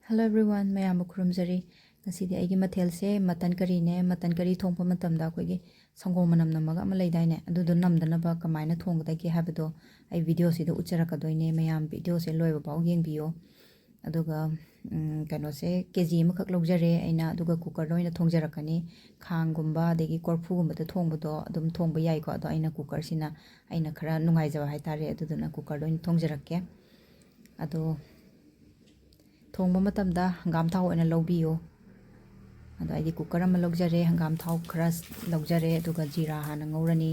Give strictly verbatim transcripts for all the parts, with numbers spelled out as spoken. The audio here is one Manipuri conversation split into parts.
Hello everyone, ꯃꯌꯥꯝꯕꯨ ꯈꯨꯔꯨꯝꯖꯔꯤ꯫ ꯉꯁꯤꯗꯤ ꯑꯩꯒꯤ ꯃꯊꯦꯜꯁꯦ ꯃꯇꯟ ꯀꯔꯤꯅꯦ꯫ ꯃꯇꯟ ꯀꯔꯤ ꯊꯣꯡꯕ ꯃꯇꯝꯗ ꯑꯩꯈꯣꯏꯒꯤ ꯁꯪꯒꯣꯝ ꯃꯅꯝ ꯅꯝꯃꯒ ꯑꯃ ꯂꯩꯗꯥꯏꯅꯦ, ꯑꯗꯨꯗꯣ ꯅꯝꯗꯅꯕ ꯀꯃꯥꯏꯅ ꯊꯣꯡꯒꯗꯒꯦ ꯍꯥꯏꯕꯗꯣ ꯑꯩ ꯚꯤꯗꯤꯑꯣꯁꯤꯗ ꯎꯠꯆꯔꯛꯀꯗꯣꯏꯅꯦ꯫ ꯃꯌꯥꯝ ꯚꯤꯗꯤꯑꯣꯁꯦ ꯂꯣꯏꯕ ꯐꯥꯎ ꯌꯦꯡꯕꯤꯌꯣ꯫ ꯑꯗꯨꯒ, ꯎꯝ, ꯀꯩꯅꯣꯁꯦ ꯀꯦ ꯖꯤ ꯑꯃꯈꯛ ꯂꯧꯖꯔꯦ ꯑꯩꯅ, ꯑꯗꯨꯒ ꯀꯨꯀꯔꯗ ꯑꯣꯏꯅ ꯊꯣꯡꯖꯔꯛꯀꯅꯤ꯫ ꯈꯥꯡꯒꯨꯝꯕ ꯑꯗꯒꯤ ꯀꯣꯔꯐꯨꯒꯨꯝꯕꯗ ꯊꯣꯡꯕꯗꯣ ꯑꯗꯨꯝ ꯊꯣꯡꯕ ꯌꯥꯏꯀꯣ, ꯑꯗꯣ ꯑꯩꯅ ꯀꯨꯀꯔꯁꯤꯅ ꯑꯩꯅ ꯈꯔ ꯅꯨꯡꯉꯥꯏꯖꯕ ꯍꯥꯏꯇꯥꯔꯦ, ꯑꯗꯨꯗꯨꯅ ꯀꯨꯀꯔꯗ ꯑꯣꯏꯅ ꯊꯣꯡꯖꯔꯛꯀꯦ꯫ ꯑꯗꯣ ꯊꯣꯡꯕ ꯃꯇꯝꯗ ꯍꯪꯒꯥꯝ ꯊꯥꯎ ꯑꯣꯏꯅ ꯂꯧꯕꯤꯌꯨ꯫ ꯑꯗꯣ ꯑꯩꯗꯤ ꯀꯨꯀꯔ ꯑꯃ ꯂꯧꯖꯔꯦ, ꯍꯪꯒꯥꯝ ꯊꯥꯎ ꯈꯔ ꯂꯧꯖꯔꯦ, ꯑꯗꯨꯒ ꯖꯤꯔꯥ ꯍꯥꯟꯅ ꯉꯧꯔꯅꯤ,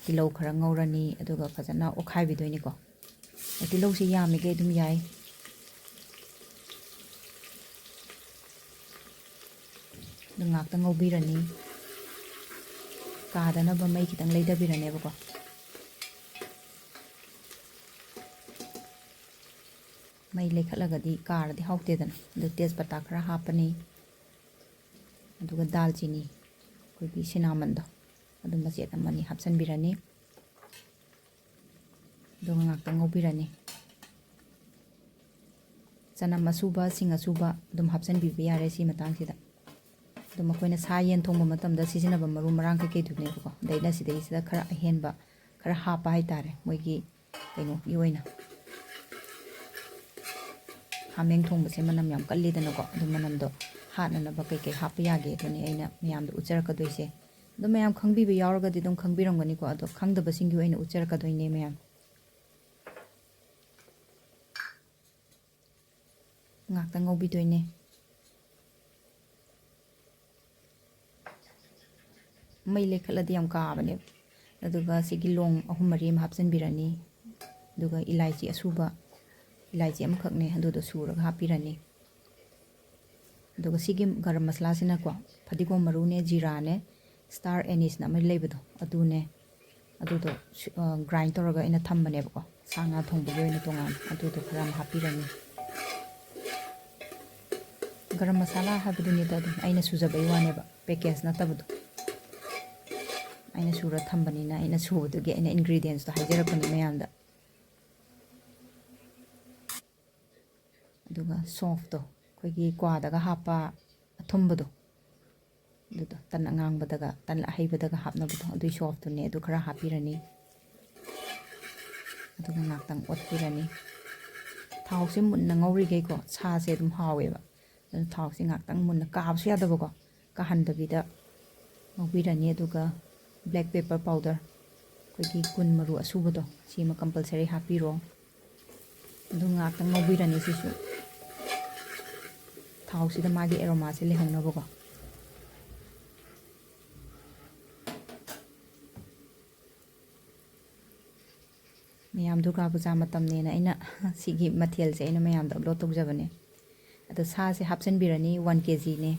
ꯇꯤꯜꯍꯧ ꯈꯔ ꯉꯧꯔꯅꯤ, ꯑꯗꯨꯒ ꯐꯖꯅ ꯑꯣꯠꯈꯥꯏꯕꯤꯗꯣꯏꯅꯤꯀꯣ꯫ ꯇꯤꯜꯍꯧꯁꯤ ꯌꯥꯝꯃꯤꯈꯩ ꯑꯗꯨꯝ ꯌꯥꯏ꯫ ꯑꯗꯨ ꯉꯥꯛꯇ ꯉꯧꯕꯤꯔꯅꯤ꯫ ꯀꯥꯗꯅꯕ ꯃꯩ ꯈꯤꯇꯪ ꯂꯩꯊꯕꯤꯔꯅꯦꯕꯀꯣ꯫ ꯃꯩ ꯂꯩꯈꯠꯂꯒꯗꯤ ꯀꯥꯔꯗꯤ ꯍꯥꯎꯇꯦꯗꯅ꯫ ꯑꯗꯨ ꯇꯦꯖꯄꯇꯥ ꯈꯔ ꯍꯥꯞꯄꯅꯤ, ꯑꯗꯨꯒ ꯗꯥꯜꯆꯤꯅꯤ, ꯑꯩꯈꯣꯏꯒꯤ ꯁꯤꯅꯥꯃꯟꯗꯣ, ꯑꯗꯨ ꯃꯆꯦꯠ ꯑꯃꯅꯤ ꯍꯥꯞꯆꯤꯟꯕꯤꯔꯅꯤ꯫ ꯑꯗꯨꯒ ꯉꯥꯛꯇꯪ ꯉꯧꯕꯤꯔꯅꯤ꯫ ꯆꯅꯝ ꯑꯁꯨꯕ, ꯁꯤꯡ ꯑꯁꯨꯕ ꯑꯗꯨꯝ ꯍꯥꯞꯆꯤꯟꯕꯤꯕ ꯌꯥꯔꯦ ꯁꯤ ꯃꯇꯥꯡꯁꯤꯗ꯫ ꯑꯗꯨꯝ ꯑꯩꯈꯣꯏꯅ ꯁꯥ ꯌꯦꯟ ꯊꯣꯡꯕ ꯃꯇꯝꯗ ꯁꯤꯖꯤꯟꯅꯕ ꯃꯔꯨ ꯃꯔꯥꯡ ꯀꯩꯀꯩꯗꯨꯅꯦꯕꯀꯣ꯫ ꯑꯗꯩ ꯑꯩꯅ ꯁꯤꯗꯩꯁꯤꯗ ꯈꯔ ꯑꯍꯦꯟꯕ ꯈꯔ ꯍꯥꯞꯄ ꯍꯥꯏꯇꯥꯔꯦ, ꯃꯣꯏꯒꯤ ꯀꯩꯅꯣꯒꯤ ꯑꯣꯏꯅ꯫ ꯍꯥꯃꯦꯡ ꯊꯣꯡꯕꯁꯦ ꯃꯅꯝ ꯌꯥꯝ ꯀꯜꯂꯤꯗꯅꯀꯣ, ꯑꯗꯨ ꯃꯅꯝꯗꯣ ꯍꯥꯠꯅꯅꯕ ꯀꯩꯀꯩ ꯍꯥꯞꯄ ꯌꯥꯒꯦ, ꯑꯗꯨꯅꯤ ꯑꯩꯅ ꯃꯌꯥꯝꯗ ꯎꯠꯆꯔꯛꯀꯗꯣꯏꯁꯦ꯫ ꯑꯗꯣ ꯃꯌꯥꯝ ꯈꯪꯕꯤꯕ ꯌꯥꯎꯔꯒꯗꯤ ꯑꯗꯨꯝ ꯈꯪꯕꯤꯔꯝꯒꯅꯤꯀꯣ, ꯑꯗꯣ ꯈꯪꯗꯕꯁꯤꯡꯒꯤ ꯑꯣꯏꯅ ꯎꯠꯆꯔꯛꯀꯗꯣꯏꯅꯦ ꯃꯌꯥꯝ꯫ ꯉꯥꯛꯇꯪ ꯉꯧꯕꯤꯗꯣꯏꯅꯦ꯫ ꯃꯩ ꯂꯩꯈꯠꯂꯗꯤ ꯌꯥꯝ ꯀꯥꯕꯅꯦꯕ꯫ ꯑꯗꯨꯒ ꯁꯤꯒꯤ ꯂꯣꯡ ꯑꯍꯨꯝ ꯃꯔꯤ ꯑꯃ ꯍꯥꯞꯆꯤꯟꯕꯤꯔꯅꯤ꯫ ꯑꯗꯨꯒ ꯏꯂꯥꯏꯆꯤ ꯑꯁꯨꯕ, ꯏꯂꯥꯏꯆꯤ ꯑꯃꯈꯛꯅꯦ, ꯑꯗꯨꯗꯣ ꯁꯨꯔꯒ ꯍꯥꯞꯄꯤꯔꯅꯤ꯫ ꯑꯗꯨꯒ ꯁꯤꯒꯤ ꯒꯔꯝ ꯃꯁꯂꯥꯁꯤꯅꯀꯣ, ꯐꯗꯤꯒꯣꯝ ꯃꯔꯨꯅꯦ, ꯖꯤꯔꯥꯅꯦ, ꯁ꯭ꯇꯥꯔ ꯑꯦꯅꯤꯁꯅ ꯑꯃ ꯂꯩꯕꯗꯣ ꯑꯗꯨꯅꯦ, ꯑꯗꯨꯗꯣ ꯁꯨ-, ꯑ, ꯒ꯭ꯔꯥꯏꯟ ꯇꯧꯔꯒ ꯑꯩꯅ ꯊꯝꯕꯅꯦꯕꯀꯣ, ꯁꯥ ꯉꯥ ꯊꯣꯡꯕꯒꯤ ꯑꯣꯏꯅ ꯇꯣꯉꯥꯟꯅ, ꯑꯗꯨꯗꯣ ꯈꯔ ꯑꯃ ꯍꯥꯞꯄꯤꯔꯅꯤ꯫ ꯒꯔꯝ ꯃꯁꯥꯂꯥ ꯍꯥꯏꯕꯗꯨꯅꯤꯗ, ꯑꯗꯨꯝ ꯑꯩꯅ ꯁꯨꯖꯕꯩ ꯋꯥꯅꯦꯕ, ꯄꯦꯀꯦꯖ ꯅꯠꯇꯕꯗꯣ꯫ ꯑꯩꯅ ꯁꯨꯔ ꯊꯝꯕꯅꯤꯅ, ꯑꯩꯅ ꯁꯨꯕꯗꯨꯒꯤ ꯑꯩꯅ ꯏꯟꯒ꯭ꯔꯤꯗꯤꯌꯦꯟꯁꯇꯣ ꯍꯥꯏꯖꯔꯛꯄꯅꯤ ꯃꯌꯥꯝꯗ꯫ ꯑꯗꯨꯒ ꯁꯣꯐꯇꯣ, ꯑꯩꯈꯣꯏꯒꯤ ꯀ꯭ꯋꯥꯗꯒ ꯍꯥꯞꯄ ꯑꯊꯨꯝꯕꯗꯣ, ꯑꯗꯨꯗꯣ, ꯇꯟ ꯑꯉꯥꯡꯕꯗꯒ, ꯇꯟ ꯑꯍꯩꯕꯗꯒ ꯍꯥꯞꯅꯕꯗꯣ, ꯑꯗꯨꯏ softꯇꯨꯅꯦ꯫ ꯑꯗꯨ ꯈꯔ ꯍꯥꯞꯄꯤꯔꯅꯤ꯫ ꯑꯗꯨꯒ ꯉꯥꯛꯇꯪ ꯑꯣꯠꯄꯤꯔꯅꯤ꯫ ꯊꯥꯎꯁꯦ ꯃꯨꯟꯅ ꯉꯧꯔꯤꯈꯩꯀꯣ, ꯁꯥꯁꯦ ꯑꯗꯨꯝ ꯍꯥꯎꯋꯦꯕ꯫ ꯑꯗꯨꯅ ꯊꯥꯎꯁꯦ ꯉꯥꯛꯇꯪ ꯃꯨꯟꯅ, ꯀꯥꯕꯁꯨ ꯌꯥꯗꯕꯀꯣ, ꯀꯥꯍꯟꯗꯕꯤꯗ ꯉꯧꯕꯤꯔꯅꯤ꯫ ꯑꯗꯨꯒ black pepper powder, ꯑꯩꯈꯣꯏꯒꯤ ꯀꯨꯟ ꯃꯔꯨ ꯑꯁꯨꯕꯗꯣ, ꯁꯤꯃ compulsory ꯍꯥꯞꯄꯤꯔꯣ꯫ ꯑꯗꯨ ꯉꯥꯛꯇꯪ ꯉꯧꯕꯤꯔꯅꯤ ꯁꯤꯁꯨ꯫ ꯊꯥꯎꯁꯤꯗ ꯃꯥꯒꯤ aromaꯁꯦ ꯂꯩꯍꯧꯅꯕꯀꯣ꯫ ꯃꯌꯥꯝ ꯗꯨꯔꯒꯥ ꯄꯨꯖꯥ ꯃꯇꯝꯅꯦꯅ ꯑꯩꯅ ꯁꯤꯒꯤ ꯃꯊꯦꯜꯁꯦ ꯑꯩꯅ ꯃꯌꯥꯝꯗ upload ꯇꯧꯖꯕꯅꯦ꯫ ꯑꯗꯣ ꯁꯥꯁꯦ ꯍꯥꯞꯆꯤꯟꯕꯤꯔꯅꯤ, one KGꯅꯦ꯫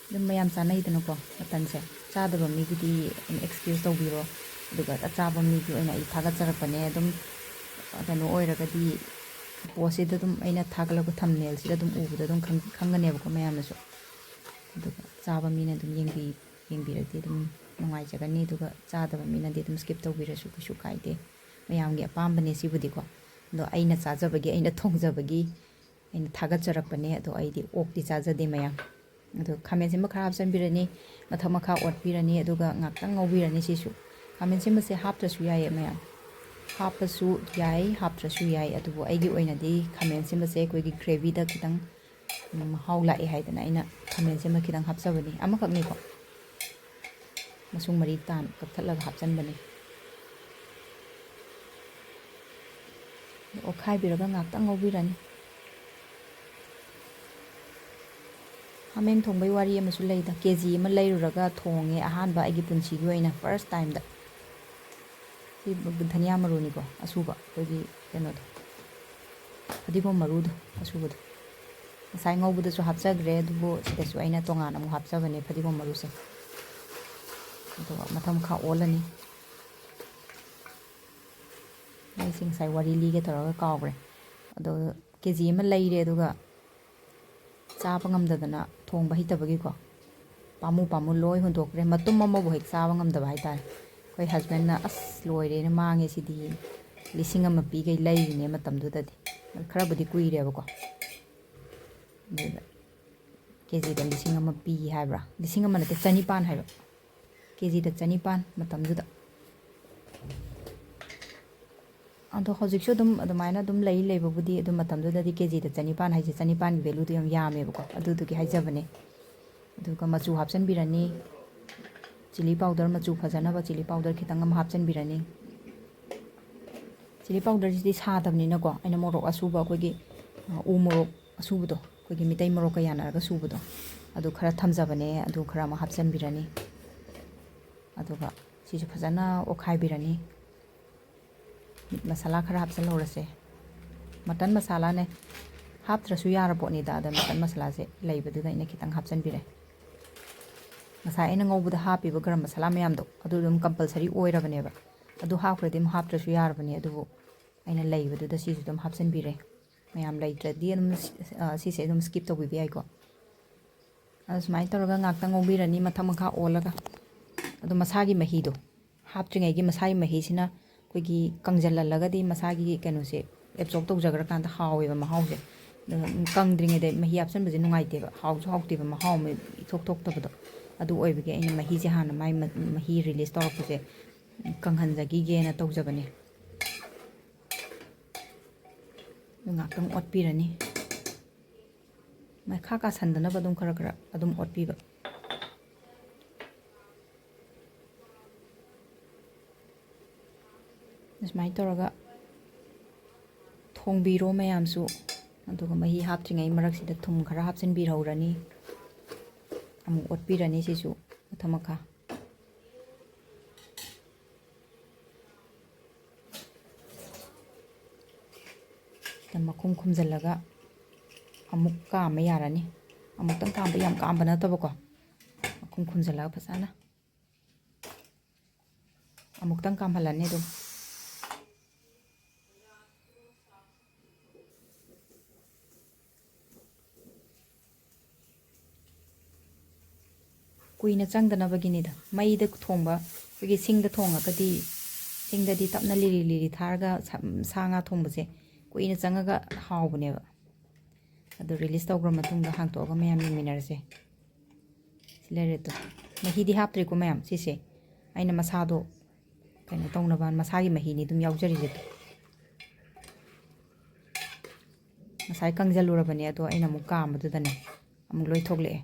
ꯑꯗꯨꯝ ꯃꯌꯥꯝ ꯆꯥꯅꯩꯗꯅꯀꯣ ꯃꯇꯟꯁꯦ꯫ ꯆꯥꯗꯕ ꯃꯤꯒꯤꯗꯤ ꯑꯗꯨꯝ excuse ꯇꯧꯕꯤꯔꯣ꯫ ꯑꯗꯨꯒ ꯆꯥꯕ ꯃꯤꯒꯤ ꯑꯣꯏꯅ ꯑꯩ ꯊꯥꯒꯠꯆꯔꯛꯄꯅꯦ꯫ ꯑꯗꯨꯝ ꯀꯩꯅꯣ ꯑꯣꯏꯔꯒꯗꯤ, postꯁꯤꯗ ꯑꯗꯨꯝ ꯑꯩꯅ ꯊꯥꯒꯠꯂꯛꯄ thumbnailꯁꯤꯗ ꯑꯗꯨꯝ ꯎꯕꯗ ꯑꯗꯨꯝ ꯈꯪ-, ꯈꯪꯒꯅꯦꯕꯀꯣ ꯃꯌꯥꯝꯅꯁꯨ꯫ ꯑꯗꯨꯒ ꯆꯥꯕ ꯃꯤꯅ ꯑꯗꯨꯝ ꯌꯦꯡꯕꯤ-, ꯌꯦꯡꯕꯤꯔꯗꯤ ꯑꯗꯨꯝ ꯅꯨꯡꯉꯥꯏꯖꯒꯅꯤ꯫ ꯑꯗꯨꯒ ꯆꯥꯗꯕ ꯃꯤꯅꯗꯤ ꯑꯗꯨꯝ skip ꯇꯧꯕꯤꯔꯁꯨ ꯀꯩꯁꯨ ꯀꯥꯏꯗꯦ꯫ ꯃꯌꯥꯝꯒꯤ ꯑꯄꯥꯝꯕꯅꯦ ꯁꯤꯕꯨꯗꯤꯀꯣ꯫ ꯑꯗꯣ ꯑꯩꯅ ꯆꯥꯖꯕꯒꯤ, ꯑꯩꯅ ꯊꯣꯡꯖꯕꯒꯤ ꯑꯩꯅ ꯊꯥꯒꯠꯆꯔꯛꯄꯅꯦ꯫ ꯑꯗꯣ ꯑꯩꯗꯤ ꯑꯣꯛꯇꯤ ꯆꯥꯖꯗꯦ ꯃꯌꯥꯝ꯫ ꯑꯗꯣ ꯈꯥꯃꯦꯟꯁꯤꯟꯕ ꯈꯔ ꯍꯥꯞꯆꯤꯟꯕꯤꯔꯅꯤ, ꯃꯊꯛ ꯃꯈꯥ ꯑꯣꯠꯄꯤꯔꯅꯤ, ꯑꯗꯨꯒ ꯉꯥꯛꯇꯪ ꯉꯧꯕꯤꯔꯅꯤ ꯁꯤꯁꯨ꯫ ꯈꯥꯃꯦꯟꯁꯤꯟꯕꯁꯦ ꯍꯥꯞꯇ꯭ꯔꯁꯨ ꯌꯥꯏꯌꯦ ꯃꯌꯥꯝ, ꯍꯥꯞꯄꯁꯨ ꯌꯥꯏ, ꯍꯥꯞꯇ꯭ꯔꯁꯨ ꯌꯥꯏ꯫ ꯑꯗꯨꯕꯨ ꯑꯩꯒꯤ ꯑꯣꯏꯅꯗꯤ ꯈꯥꯃꯦꯟꯁꯤꯟꯕꯁꯦ ꯑꯩꯈꯣꯏꯒꯤ gravyꯗ ꯈꯤꯇꯪ, ꯎꯝ, ꯃꯍꯥꯎ ꯂꯥꯛꯑꯦ ꯍꯥꯏꯗꯅ ꯑꯩꯅ ꯈꯥꯃꯦꯟꯁꯤꯟꯕ ꯈꯤꯇꯪ ꯍꯥꯞꯆꯕꯅꯤ꯫ ꯑꯃꯈꯛꯅꯤꯀꯣ, ꯃꯁꯨꯡ ꯃꯔꯤ ꯇꯥꯟ ꯀꯛꯊꯠꯂꯒ ꯍꯥꯞꯆꯟꯕꯅꯤ꯫ ꯑꯣꯠꯈꯥꯏꯕꯤꯔꯒ ꯉꯥꯛꯇꯪ ꯉꯧꯕꯤꯔꯅꯤ꯫ ꯍꯥꯃꯦꯡ ꯊꯣꯡꯕꯩ ꯋꯥꯔꯤ ꯑꯃꯁꯨ ꯂꯩꯗ, KG ꯑꯃ ꯂꯩꯔꯨꯔꯒ ꯊꯣꯡꯉꯦ ꯑꯍꯥꯟꯕ ꯑꯩꯒꯤ ꯄꯨꯟꯁꯤꯒꯤ ꯑꯣꯏꯅ, first timeꯗ꯫ ꯁꯤ ꯙꯅꯤꯌꯥ ꯃꯔꯨꯅꯤꯀꯣ, ꯑꯁꯨꯕ ꯑꯩꯈꯣꯏꯒꯤ ꯀꯩꯅꯣꯗꯣ, ꯐꯗꯤꯒꯣꯝ ꯃꯔꯨꯗꯣ ꯑꯁꯨꯕꯗꯣ꯫ ꯉꯁꯥꯏ ꯉꯧꯕꯗꯁꯨ ꯍꯥꯞꯆꯈ꯭ꯔꯦ, ꯑꯗꯨꯕꯨ ꯁꯤꯗꯁꯨ ꯑꯩꯅ ꯇꯣꯉꯥꯟꯅ ꯑꯃꯨꯛ ꯍꯥꯞꯆꯕꯅꯦ ꯐꯗꯤꯒꯣꯝ ꯃꯔꯨꯁꯦ꯫ ꯑꯗꯨꯒ ꯃꯊꯪ ꯃꯈꯥ ꯑꯣꯜꯂꯅꯤ꯫ ꯑꯩꯁꯦ ꯉꯁꯥꯏ ꯋꯥꯔꯤ ꯂꯤꯒꯦ ꯇꯧꯔꯒ ꯀꯥꯎꯈ꯭ꯔꯦ꯫ ꯑꯗꯣ KG ꯑꯃ ꯂꯩꯔꯦ, ꯑꯗꯨꯒ ꯆꯥꯕ ꯉꯝꯗꯗꯅ, ꯊꯣꯡꯕ ꯍꯩꯇꯕꯒꯤꯀꯣ, ꯄꯥꯝꯃꯨ ꯄꯥꯝꯃꯨ ꯂꯣꯏ ꯍꯨꯟꯗꯣꯛꯈ꯭ꯔꯦ꯫ ꯃꯇꯨꯝ ꯑꯃꯐꯥꯎ ꯍꯦꯛ ꯆꯥꯕ ꯉꯝꯗꯕ ꯍꯥꯏꯇꯥꯔꯦ꯫ ꯑꯩꯈꯣꯏ husbandꯅ, "ꯑꯁ, ꯂꯣꯏꯔꯦꯅꯦ, ꯃꯥꯡꯉꯦ ꯁꯤꯗꯤ"꯫ ꯂꯤꯁꯤꯡ ꯑꯃ ꯄꯤꯈꯩ ꯂꯩꯔꯤꯅꯦ ꯃꯇꯝꯗꯨꯗꯗꯤ꯫ ꯈꯔꯕꯨꯗꯤ ꯀꯨꯏꯔꯦꯕꯀꯣ꯫ ꯀꯦ ꯖꯤꯗ ꯂꯤꯁꯤꯡ ꯑꯃ ꯄꯤ ꯍꯥꯏꯕ꯭ꯔꯥ? ꯂꯤꯁꯤꯡ ꯑꯃ ꯅꯠꯇꯦ, ꯆꯅꯤꯄꯥꯟ ꯍꯥꯏꯕ꯫ ꯀꯦ ꯖꯤꯗ ꯆꯅꯤꯄꯥꯟ ꯃꯇꯝꯗꯨꯗ꯫ ꯑꯗꯣ ꯍꯧꯖꯤꯛꯁꯨ ꯑꯗꯨꯝ ꯑꯗꯨꯃꯥꯏꯅ ꯑꯗꯨꯝ ꯂꯩ, ꯂꯩꯕꯕꯨꯗꯤ꯫ ꯑꯗꯨ ꯃꯇꯝꯗꯨꯗꯗꯤ ꯀꯦ ꯖꯤꯗ ꯆꯅꯤꯄꯥꯟ ꯍꯥꯏꯁꯦ, ꯆꯅꯤꯄꯥꯟꯒꯤ value ꯗꯣ ꯌꯥꯝ ꯌꯥꯝꯃꯦꯕꯀꯣ, ꯑꯗꯨꯗꯨꯒꯤ ꯍꯥꯏꯖꯕꯅꯦ꯫ ꯑꯗꯨꯒ ꯃꯆꯨ ꯍꯥꯞꯆꯤꯟꯕꯤꯔꯅꯤ꯫ Chilli powder, ꯃꯆꯨ ꯐꯖꯅꯕ chilli powder ꯈꯤꯇꯪ ꯑꯃ ꯍꯥꯞꯆꯤꯟꯕꯤꯔꯅꯤ꯫ Chilli powder ꯁꯤꯗꯤ ꯁꯥꯗꯕꯅꯤꯅꯀꯣ, ꯑꯩꯅ ꯃꯣꯔꯣꯛ ꯑꯁꯨꯕ, ꯑꯩꯈꯣꯏꯒꯤ, ꯑ, ꯎ ꯃꯣꯔꯣꯛ ꯑꯁꯨꯕꯗꯣ, ꯑꯩꯈꯣꯏꯒꯤ ꯃꯤꯇꯩ ꯃꯣꯔꯣꯛꯀ ꯌꯥꯅꯔꯒ ꯁꯨꯕꯗꯣ, ꯑꯗꯨ ꯈꯔ ꯊꯝꯖꯕꯅꯦ, ꯑꯗꯨ ꯈꯔ ꯑꯃ ꯍꯥꯞꯆꯤꯟꯕꯤꯔꯅꯤ꯫ ꯑꯗꯨꯒ ꯁꯤꯁꯨ ꯐꯖꯅ ꯑꯣꯠꯈꯥꯏꯕꯤꯔꯅꯤ꯫ Meat masala ꯈꯔ ꯍꯥꯞꯆꯤꯜꯍꯧꯔꯁꯦ꯫ Mutton masala ꯅꯦ, ꯍꯥꯞꯇ꯭ꯔꯁꯨ ꯌꯥꯔ ꯄꯣꯠꯅꯤꯗ, ꯑꯗ mutton masala ꯁꯦ ꯂꯩꯕꯗꯨꯗ ꯑꯩꯅ ꯈꯤꯇꯪ ꯍꯥꯞꯆꯤꯟꯕꯤꯔꯦ꯫ ꯉꯁꯥꯏ ꯑꯩꯅ ꯉꯧꯕꯗ ꯍꯥꯞꯄꯤꯕ garam masala ꯃꯌꯥꯝꯗꯣ, ꯑꯗꯨ ꯑꯗꯨꯝ compulsory ꯑꯣꯏꯔꯕꯅꯦꯕ꯫ ꯑꯗꯨ ꯍꯥꯞꯈ꯭ꯔꯗꯤ ꯑꯃꯨꯛ ꯍꯥꯞꯇ꯭ꯔꯁꯨ ꯌꯥꯔꯕꯅꯦ, ꯑꯗꯨꯕꯨ ꯑꯩꯅ ꯂꯩꯕꯗꯨꯗ ꯁꯤꯁꯨ ꯑꯗꯨꯝ ꯍꯥꯞꯆꯤꯟꯕꯤꯔꯦ꯫ ꯃꯌꯥꯝ ꯂꯩꯇ꯭ꯔꯗꯤ ꯑꯗꯨꯝ ꯁꯤ-, ꯑ, ꯁꯤꯁꯦ ꯑꯗꯨꯝ skip ꯇꯧꯕꯤꯕ ꯌꯥꯏꯀꯣ꯫ ꯑꯗꯨ ꯁꯨꯃꯥꯏꯅ ꯇꯧꯔꯒ ꯉꯥꯛꯇꯪ ꯉꯧꯕꯤꯔꯅꯤ, ꯃꯊꯛ ꯃꯈꯥ ꯑꯣꯜꯂꯒ꯫ ꯑꯗꯣ ꯃꯁꯥꯒꯤ ꯃꯍꯤꯗꯣ, ꯍꯥꯞꯇ꯭ꯔꯤꯉꯩꯒꯤ ꯃꯁꯥꯒꯤ ꯃꯍꯤꯁꯤꯅ ꯑꯩꯈꯣꯏꯒꯤ ꯀꯪꯖꯜꯍꯜꯂꯒꯗꯤ ꯃꯁꯥꯒꯤ ꯀꯩꯅꯣꯁꯦ absorb ꯇꯧꯖꯈ꯭ꯔꯀꯥꯟꯗ ꯍꯥꯎꯋꯦꯕ ꯃꯍꯥꯎꯁꯦ꯫ ꯑꯗꯨꯒ ꯀꯪꯗ꯭ꯔꯤꯉꯩꯗ ꯃꯍꯤ ꯍꯥꯞꯆꯤꯟꯕꯁꯦ ꯅꯨꯡꯉꯥꯏꯇꯦꯕ, ꯍꯥꯎꯁꯨ ꯍꯥꯎꯇꯦꯕ, ꯃꯍꯥꯎ ꯑꯃ ꯏꯊꯣꯛ ꯊꯣꯛꯇꯕꯗꯣ꯫ ꯑꯗꯨ ꯑꯣꯏꯕꯒꯤ ꯑꯩꯅ ꯃꯍꯤꯁꯦ ꯍꯥꯟꯅ ꯃꯥꯏ ꯃ-, ꯃꯍꯤ release ꯇꯧꯔꯛꯄꯁꯦ ꯀꯪꯍꯟꯖꯈꯤꯒꯦꯅ ꯇꯧꯖꯕꯅꯦ꯫ ꯑꯗꯨ ꯉꯥꯛꯇꯪ ꯑꯣꯠꯄꯤꯔꯅꯤ꯫ ꯃꯩꯈꯥ ꯀꯥꯁꯟꯗꯅꯕ ꯑꯗꯨꯝ ꯈꯔ ꯈꯔ ꯑꯗꯨꯝ ꯑꯣꯠꯄꯤꯕ꯫ ꯑꯁꯨꯃꯥꯏꯅ ꯇꯧꯔꯒ ꯊꯣꯡꯕꯤꯔꯣ ꯃꯌꯥꯝꯁꯨ꯫ ꯑꯗꯨꯒ ꯃꯍꯤ ꯍꯥꯞꯇ꯭ꯔꯤꯉꯩ ꯃꯔꯛꯁꯤꯗ ꯊꯨꯝ ꯈꯔ ꯍꯥꯞꯆꯤꯟꯕꯤꯍꯧꯔꯅꯤ꯫ ꯑꯃꯨꯛ ꯑꯣꯠꯄꯤꯔꯅꯤ ꯁꯤꯁꯨ ꯃꯊꯛ ꯃꯈꯥ꯫ ꯃꯈꯨꯝ ꯈꯨꯝꯖꯤꯜꯂꯒ ꯑꯃꯨꯛ ꯀꯥꯝꯕ ꯌꯥꯔꯅꯤ꯫ ꯑꯃꯨꯛꯇꯪ ꯀꯥꯝꯕ, ꯌꯥꯝ ꯀꯥꯝꯕ ꯅꯠꯇꯕꯀꯣ꯫ ꯃꯈꯨꯝ ꯈꯨꯝꯖꯤꯜꯂꯒ ꯐꯖꯅ ꯑꯃꯨꯛꯇꯪ ꯀꯥꯝꯍꯜꯂꯅꯤ ꯑꯗꯨꯝ꯫ ꯀꯨꯏꯅ ꯆꯪꯗꯅꯕꯒꯤꯅꯤꯗ꯫ ꯃꯩꯗ ꯊꯣꯡꯕ, ꯑꯩꯈꯣꯏꯒꯤ ꯁꯤꯡꯗ ꯊꯣꯡꯉꯒꯗꯤ, ꯁꯤꯡꯗꯗꯤ ꯇꯞꯅ ꯂꯤꯔꯤ ꯂꯤꯔꯤ ꯊꯥꯔꯒ ꯁꯥ, ꯁꯥ ꯉꯥ ꯊꯣꯡꯕꯁꯦ ꯀꯨꯏꯅ ꯆꯪꯉꯒ ꯍꯥꯎꯕꯅꯦꯕ꯫ ꯑꯗꯨ ꯔꯤꯂꯤꯁ ꯇꯧꯈ꯭ꯔ ꯃꯇꯨꯡꯗ ꯍꯥꯡꯇꯣꯛꯑꯒ ꯃꯌꯥꯝ ꯌꯦꯡꯃꯤꯟꯅꯔꯁꯦ꯫ ꯁꯤ ꯂꯩꯔꯦ ꯑꯗꯣ꯫ ꯃꯍꯤꯗꯤ ꯍꯥꯞꯇ꯭ꯔꯤꯀꯣ ꯃꯌꯥꯝ, ꯁꯤꯁꯦ ꯑꯩꯅ ꯃꯁꯥꯗꯣ ꯀꯩꯅꯣ ꯇꯧꯅꯕ, ꯃꯁꯥꯒꯤ ꯃꯍꯤꯅꯤ ꯑꯗꯨꯝ ꯌꯥꯎꯖꯔꯤꯁꯦ꯫ ꯉꯁꯥꯏ ꯀꯪꯖꯜꯂꯨꯔꯕꯅꯦ, ꯑꯗꯣ ꯑꯩꯅ ꯑꯃꯨꯛ ꯀꯥꯝꯕꯗꯨꯗꯅꯦ ꯑꯃꯨꯛ ꯂꯣꯏ ꯊꯣꯛꯂꯛꯑꯦ꯫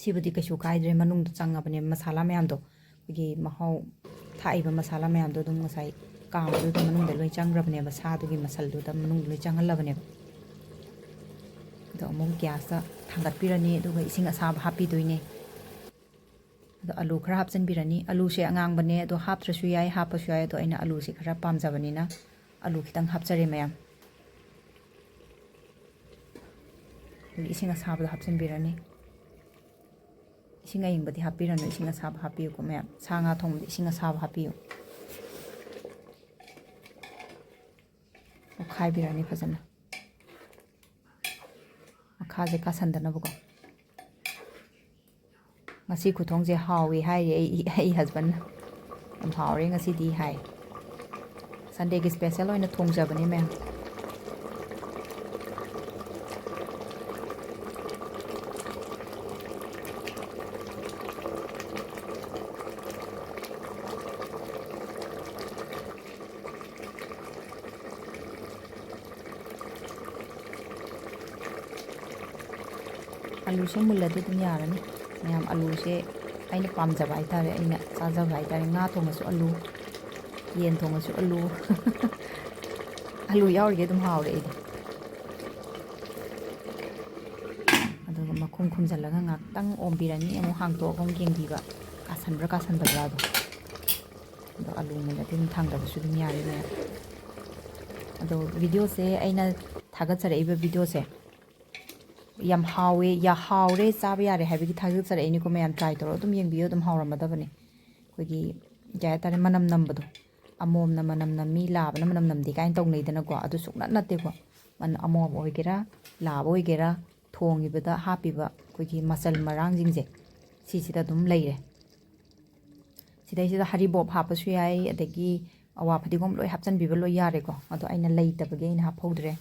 ꯁꯤꯕꯨꯗꯤ ꯀꯩꯁꯨ ꯀꯥꯏꯗ꯭ꯔꯦ, ꯃꯅꯨꯡꯗ ꯆꯪꯉꯕꯅꯦ ꯃꯁꯥꯂꯥ ꯃꯌꯥꯝꯗꯣ, ꯑꯩꯈꯣꯏꯒꯤ ꯃꯍꯥꯎ ꯊꯥꯛꯏꯕ ꯃꯁꯥꯂꯥ ꯃꯌꯥꯝꯗꯣ ꯑꯗꯨꯝ ꯉꯁꯥꯏ ꯀꯥꯝꯕꯗꯨꯗ ꯃꯅꯨꯡꯗ ꯂꯣꯏ ꯆꯪꯈ꯭ꯔꯕꯅꯦꯕ, ꯁꯥꯗꯨꯒꯤ ꯃꯁꯜꯗꯨꯗ ꯃꯅꯨꯡꯗ ꯂꯣꯏ ꯆꯪꯍꯜꯂꯕꯅꯦꯕ꯫ ꯑꯗꯣ ꯑꯃꯨꯛ ꯒ꯭ꯌꯥꯁꯇ ꯊꯥꯡꯒꯠꯄꯤꯔꯅꯤ, ꯑꯗꯨꯒ ꯏꯁꯤꯡ ꯑꯁꯥꯕ ꯍꯥꯞꯄꯤꯗꯣꯏꯅꯦ꯫ ꯑꯗꯣ ꯑꯂꯨ ꯈꯔ ꯍꯥꯞꯆꯤꯟꯕꯤꯔꯅꯤ꯫ ꯑꯂꯨꯁꯦ ꯑꯉꯥꯡꯕꯅꯦ, ꯑꯗꯣ ꯍꯥꯞꯇ꯭ꯔꯁꯨ ꯌꯥꯏ, ꯍꯥꯞꯄꯁꯨ ꯌꯥꯏ, ꯑꯗꯣ ꯑꯩꯅ ꯑꯂꯨꯁꯦ ꯈꯔ ꯄꯥꯝꯖꯕꯅꯤꯅ ꯑꯂꯨ ꯈꯤꯇꯪ ꯍꯥꯞꯆꯔꯦ ꯃꯌꯥꯝ꯫ ꯑꯗꯒꯤ ꯏꯁꯤꯡ ꯑꯁꯥꯕꯗꯣ ꯍꯥꯞꯆꯤꯟꯕꯤꯔꯅꯤ꯫ ꯏꯁꯤꯡ ꯑꯏꯪꯕꯗꯤ ꯍꯥꯞꯄꯤꯔꯅꯨ, ꯏꯁꯤꯡ ꯑꯁꯥꯕ ꯍꯥꯞꯄꯤꯌꯨꯀꯣ ꯃꯌꯥꯝ꯫ ꯁꯥ ꯉꯥ ꯊꯣꯡꯕꯗ ꯏꯁꯤꯡ ꯑꯁꯥꯕ ꯍꯥꯞꯄꯤꯌꯨ꯫ ꯑꯣꯠꯈꯥꯏꯕꯤꯔꯅꯤ ꯐꯖꯅ꯫ ꯃꯈꯥꯁꯦ ꯀꯥꯁꯟꯗꯅꯕꯀꯣ꯫ ꯉꯁꯤ ꯈꯨꯊꯣꯡꯁꯦ ꯍꯥꯎꯋꯤ ꯍꯥꯏꯔꯤ ꯑꯩ, ꯑꯩ ꯍꯁꯕꯦꯟꯅ꯫ "ꯌꯥꯝ ꯍꯥꯎꯔꯦ ꯉꯁꯤꯗꯤ" ꯍꯥꯏ꯫ ꯁꯟꯗꯦꯒꯤ ꯁ꯭ꯄꯦꯁꯦꯜ ꯑꯣꯏꯅ ꯊꯣꯡꯖꯕꯅꯤ ꯃꯌꯥꯝ꯫ ꯑꯂꯨꯁꯦ ꯃꯨꯜꯂꯗꯤ ꯑꯗꯨꯝ ꯌꯥꯔꯅꯤ꯫ ꯃꯌꯥꯝ, ꯑꯂꯨꯁꯦ ꯑꯩꯅ ꯄꯥꯝꯖꯕ ꯍꯥꯏꯇꯥꯔꯦ, ꯑꯩꯅ ꯆꯥꯖꯕ ꯍꯥꯏꯇꯥꯔꯦ꯫ ꯉꯥ ꯊꯣꯡꯉꯁꯨ ꯑꯂꯨ, ꯌꯦꯟ ꯊꯣꯡꯉꯁꯨ ꯑꯂꯨ꯫ ꯑꯂꯨ ꯌꯥꯎꯔꯤꯒꯩ ꯑꯗꯨꯝ ꯍꯥꯎꯔꯦ ꯑꯩꯗꯤ꯫ ꯑꯗꯨꯒ ꯃꯈꯨꯝ ꯈꯨꯝꯖꯤꯜꯂꯒ ꯉꯥꯛꯇꯪ ꯑꯣꯝꯕꯤꯔꯅꯤ, ꯑꯃꯨꯛ ꯍꯥꯡꯇꯣꯛꯑꯒ ꯑꯃꯨꯛ ꯌꯦꯡꯕꯤꯕ, ꯀꯥꯁꯟꯕ꯭ꯔꯥ ꯀꯥꯁꯟꯗꯕ꯭ꯔꯥ ꯑꯗꯣ꯫ ꯑꯗꯣ ꯑꯂꯨ ꯃꯨꯜꯂꯗꯤ ꯑꯗꯨꯝ ꯊꯥꯡꯗꯕꯁꯨ ꯑꯗꯨꯝ ꯌꯥꯔꯦ ꯃꯌꯥꯝ꯫ ꯑꯗꯣ ꯚꯤꯗꯤꯑꯣꯁꯦ, ꯑꯩꯅ ꯊꯥꯒꯠꯆꯔꯛꯏꯕ ꯚꯤꯗꯤꯑꯣꯁꯦ ꯌꯥꯝ ꯍꯥꯎꯋꯦ, ꯌꯥ-, ꯍꯥꯎꯔꯦ, ꯆꯥꯕ ꯌꯥꯔꯦ ꯍꯥꯏꯕꯒꯤ ꯊꯥꯒꯠꯆꯔꯛꯏꯅꯤꯀꯣ ꯃꯌꯥꯝ꯫ ꯇ꯭ꯔꯥꯏ ꯇꯧꯔꯒ ꯑꯗꯨꯝ ꯌꯦꯡꯕꯤꯌꯨ, ꯑꯗꯨꯝ ꯍꯥꯎꯔꯝꯃꯗꯕꯅꯤ꯫ ꯑꯩꯈꯣꯏꯒꯤ, ꯀꯩ ꯍꯥꯏꯇꯥꯔꯦ, ꯃꯅꯝ ꯅꯝꯕꯗꯣ, ꯑꯃꯣꯝꯅ ꯃꯅꯝ ꯅꯝꯃꯤ, ꯂꯥꯕꯅ ꯃꯅꯝ ꯅꯝꯗꯦ ꯀꯥꯏꯅ ꯇꯧꯅꯩꯗꯅꯀꯣ꯫ ꯑꯗꯨ ꯁꯨꯡꯅꯠ ꯅꯠꯇꯦꯀꯣ꯫ ꯃꯟ-, ꯑꯃꯣꯝ ꯑꯣꯏꯒꯦꯔꯥ, ꯂꯥꯕ ꯑꯣꯏꯒꯦꯔꯥ, ꯊꯣꯡꯉꯤꯕꯗ ꯍꯥꯞꯄꯤꯕ ꯑꯩꯈꯣꯏꯒꯤ ꯃꯆꯜ ꯃꯔꯥꯡꯁꯤꯡꯁꯦ, ꯁꯤꯁꯤꯗ ꯑꯗꯨꯝ ꯂꯩꯔꯦ꯫ ꯁꯤꯗꯩꯁꯤꯗ ꯍꯔꯤꯕꯣꯞ ꯍꯥꯞꯄꯁꯨ ꯌꯥꯏ, ꯑꯗꯒꯤ ꯑꯋꯥ ꯐꯗꯤꯒꯣꯝ ꯂꯣꯏ ꯍꯥꯞꯆꯤꯟꯕꯤꯕ ꯂꯣꯏ ꯌꯥꯔꯦꯀꯣ꯫ ꯑꯗꯣ ꯑꯩꯅ ꯂꯩꯇꯕꯒꯤ ꯑꯩꯅ ꯍꯥꯞꯍꯧꯗ꯭ꯔꯦ꯫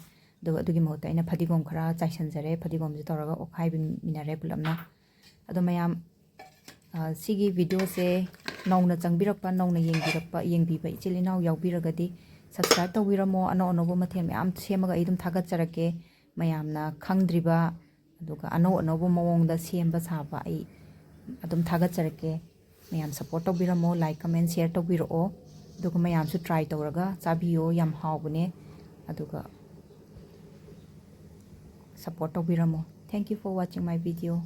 ꯑꯗꯨꯒ ꯑꯗꯨꯒꯤ ꯃꯍꯨꯠꯇ ꯑꯩꯅ ꯐꯗꯤꯒꯣꯝ ꯈꯔ ꯆꯥꯏꯁꯤꯟꯖꯔꯦ꯫ ꯐꯗꯤꯒꯣꯝꯁꯦ ꯇꯧꯔꯒ ꯑꯣꯠꯈꯥꯏꯃꯤꯟꯅꯔꯦ ꯄꯨꯂꯞꯅ꯫ ꯑꯗꯣ ꯃꯌꯥꯝ, ꯑ, ꯁꯤꯒꯤ videoꯁꯦ ꯅꯧꯅ ꯆꯪꯕꯤꯔꯛꯄ, ꯅꯧꯅ ꯌꯦꯡꯕꯤꯔꯛꯄ, ꯌꯦꯡꯕꯤꯕ ꯏꯆꯤꯜ ꯏꯅꯥꯎ ꯌꯥꯎꯕꯤꯔꯒꯗꯤ subscribe ꯇꯧꯕꯤꯔꯝꯃꯣ꯫ ꯑꯅꯧ ꯑꯅꯧꯕ ꯃꯊꯦꯜ ꯃꯌꯥꯝ ꯁꯦꯝꯃꯒ ꯑꯩ ꯑꯗꯨꯝ ꯊꯥꯒꯠꯆꯔꯛꯀꯦ꯫ ꯃꯌꯥꯝꯅ ꯈꯪꯗ꯭ꯔꯤꯕ, ꯑꯗꯨꯒ ꯑꯅꯧ ꯑꯅꯧꯕ ꯃꯑꯣꯡꯗ ꯁꯦꯝꯕ ꯁꯥꯕ ꯑꯩ ꯑꯗꯨꯝ ꯊꯥꯒꯠꯆꯔꯛꯀꯦ꯫ ꯃꯌꯥꯝ support ꯇꯧꯕꯤꯔꯝꯃꯣ, like, comment, share ꯇꯧꯕꯤꯔꯛꯑꯣ꯫ ꯑꯗꯨꯒ ꯃꯌꯥꯝꯁꯨ try ꯇꯧꯔꯒ ꯆꯥꯕꯤꯌꯣ, ꯌꯥꯝ ꯍꯥꯎꯕꯅꯦ꯫ ꯑꯗꯨꯒ support ꯇꯧꯕꯤꯔꯝꯃꯣ꯫ Thank you for watching my video.